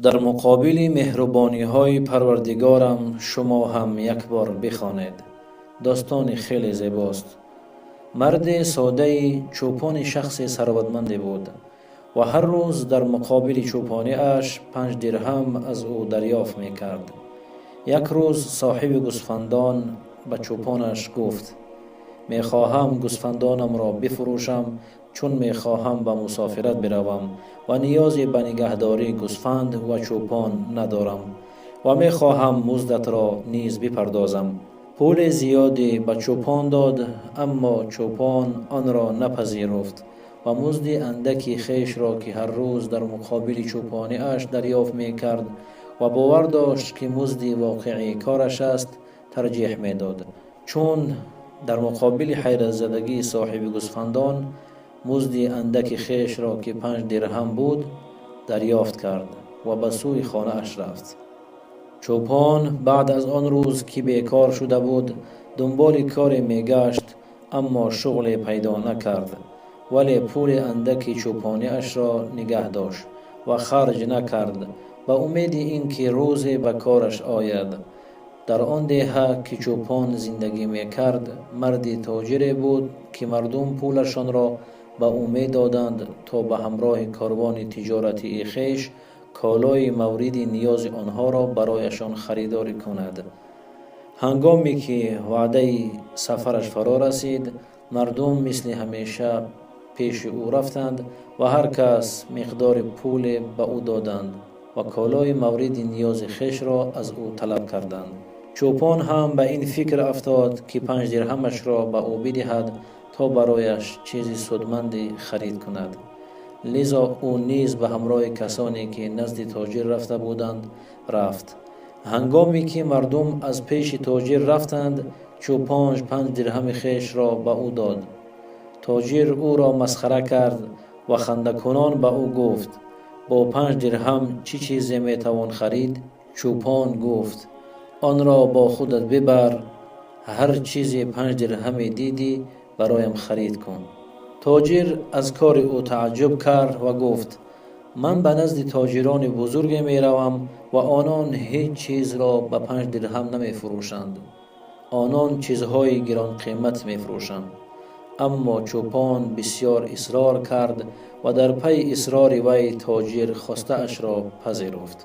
Дар муқобили меҳрубониҳои Парвардигорам шумо ҳам як бор бихонед. Достони хеле зебост. Марди содаи чӯпони шахси сарватманде буд ва ҳар рӯз дар муқобили чӯпониаш 5 дирҳам аз ӯ дарёфт мекард. Як рӯз соҳиби гӯсфандон ба чӯпонаш гуфт: «Мехоҳам гӯсфандонамро бифурӯшам, чун мехоҳам ба мусофират биравам ва ниёзе ба нигаҳдории гӯсфанд ва чӯпон надорам ва мехоҳам муздатро низ бипардозам». Пули зиёде ба чӯпон дод, аммо чӯпон онро напазируфт ва музди андаки хешро, ки ҳар рӯз дар муқобили чӯпониаш дарёфт мекард ва бовар дошт, ки музди воқеии кораш аст, тарҷеҳ медод. Чун дар муқобили ҳайратзадагии соҳиби гӯсфандон музди андаки хешро, ки 5 дирҳам буд, дарёфт кард ва ба сӯи хонааш рафт. Чӯпон баъд аз он рӯз, ки бекор шуда буд, дунболи коре мегашт, аммо шуғле пайдо накард, вале пули андаки чӯпониашро нигаҳ дошт ва харҷ накард, ба умеди ин ки рӯзе ба кораш ояд. Дар он деҳа, ки чӯпон зиндагӣ мекард, марди тоҷире буд, ки мардум пулашонро ба ӯ медоданд, то ба ҳамроҳи корвони тиҷоратии хеш колои мавриди ниёзи онҳоро барояшон харидорӣ кунад. Ҳангоме ки ваъдаи сафараш фаро расид, мардум мисли ҳамеша пеши ӯ рафтанд ва ҳар кас миқдори пуле ба ӯ доданд ва колои мавриди ниёзи хешро аз ӯ талаб карданд. Чӯпон ҳам ба ин фикр афтод, ки 5 дирҳамашро ба ӯ бидиҳад, то барояш чизи судманде харид кунад. Лизо ӯ низ ба ҳамроҳи касоне, ки назди тоҷир рафта буданд, рафт. Ҳангоме ки мардум аз пеши тоҷир рафтанд, чӯпон 5 дирҳами хешро ба ӯ дод. Тоҷир ӯро масхара кард ва хандакунон ба ӯ гуфт: «Бо 5 дирҳам чӣ чизе метавон харид?» Чӯпон гуфт: «Онро бо худат бибар, ҳар чизе 5 дирҳаме дидӣ, бароям харид кун». Тоҷир аз кори ӯ тааҷҷуб кард ва гуфт: «Ман ба назди тоҷирони бузурге меравам ва онон ҳеҷ чизро ба 5 дирҳам намефурӯшанд. Онон чизҳои гиронқимат мефурӯшанд». Аммо чӯпон бисёр исрор кард ва дар пайи исрори вай тоҷир хостаашро пазируфт.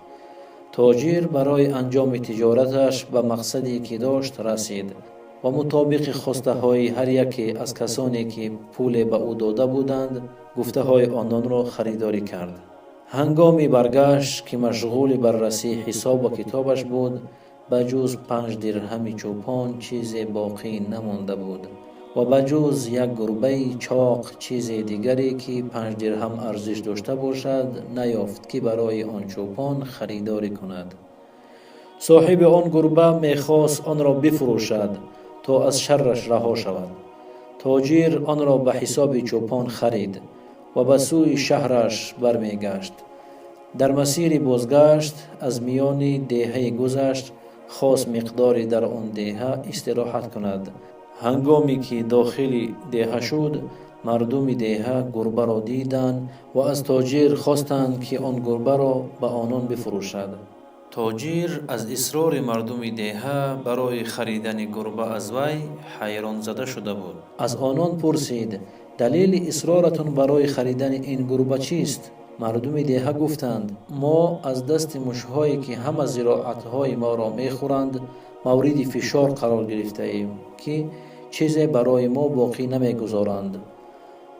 Тоҷир барои анҷоми тиҷораташ ба мақсаде, ки дошт, расид ва мутобиқи хостаҳои ҳар яке аз касоне, ки пуле ба ӯ дода буданд, гуфтаҳои ононро харидорӣ кард. Ҳангоми баргашт, ки машғули баррасии ҳисобу китобаш буд, ба ҷуз 5 дирҳами чӯпон чизе боқӣ намонда буд ва ба ҷуз як гурбаи чоқ чизе дигаре, ки 5 дирҳам арзиш дошта бошад, наёфт, ки барои он чӯпон харидорӣ кунад. Соҳиби он гурба мехост онро бифурӯшад, то аз шарраш раҳо шавад. Тоҷир онро ба ҳисоби чӯпон харид ва ба сӯи шаҳраш бармегашт. Дар масири бозгашт аз миёни деҳае гузашт, хост миқдоре дар он деҳа истироҳат кунад. Ҳангоме ки дохили деҳа шуд, мардуми деҳа гурбаро диданд ва аз тоҷир хостанд, ки он гурбаро ба онон бифурӯшад. Тоҷир аз исрори мардуми деҳа барои харидани гурба аз вай ҳайронзада шуда буд. Аз онон пурсид: «Далели исроратон барои харидани ин гурба чист?» Мардуми деҳа гуфтанд: «Мо аз дасти мушҳое, ки ҳама зироатҳои моро мехӯранд, мавриди фишор қарор гирифтаем, ки чизе барои мо боқӣ намегузоранд,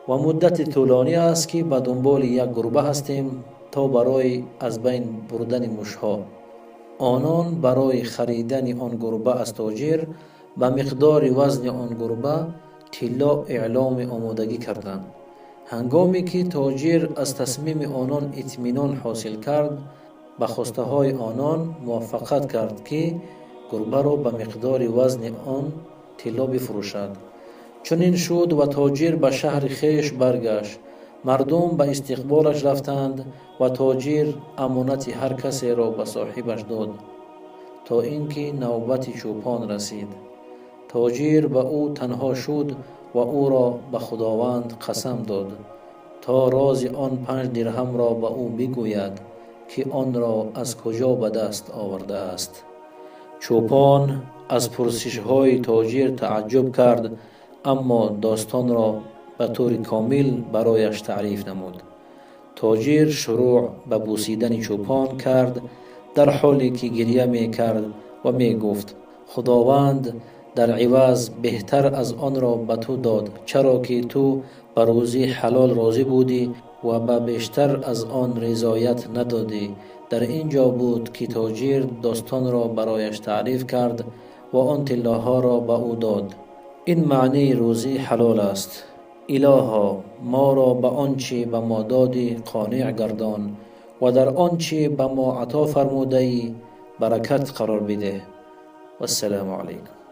ва муддати тӯлонӣ аст, ки ба дунболи як гурба ҳастем, то барои аз байн бурдани мушҳо». Онон барои харидани он гурба аз тоҷир ба миқдори вазни он гурба тилло эъломи омодагӣ карданд. Ҳангоме ки тоҷир аз тасмими онон итминон ҳосил кард, ба хостаҳои онон мувофиқат кард, ки гурбаро ба миқдори вазни он тилло бифурӯшад. Чунин шуд ва тоҷир ба шаҳри хеш баргашт. Мардум ба истиқболаш рафтанд ва тоҷир амонати ҳар касеро ба соҳибаш дод, то ин ки навбати чӯпон расид. Тоҷир ба ӯ танҳо шуд ва ӯро ба Худованд қасам дод, то рози он 5 дирҳамро ба ӯ бигӯяд. ки онро аз куҷо ба даст овардааст. Чӯпон аз пурсишҳои тоҷир тааҷҷуб кард, аммо достонро ба тури комил барояш таъриф намуд. Тоҷир шурӯъ ба бусидани чӯпон кард, дар ҳоле ки гиря мекард ва мегуфт: «Худованд дар иваз беҳтар аз онро ба ту дод, чаро ки ту ба рӯзии ҳалол розӣ будӣ ва ба бештар аз он ризоят надодӣ». Дар ин ҷо буд, ки тоҷир достонро барояш таъриф кард ва он тиллоҳоро ба ӯ дод. Ин маънии рӯзии ҳалол аст. Илоҳо, моро ба он чӣ ба мо додӣ қонеъ гардон ва дар он чӣ ба мо ато фармудаӣ баракат қарор бидеҳ. Вассалому алайкум.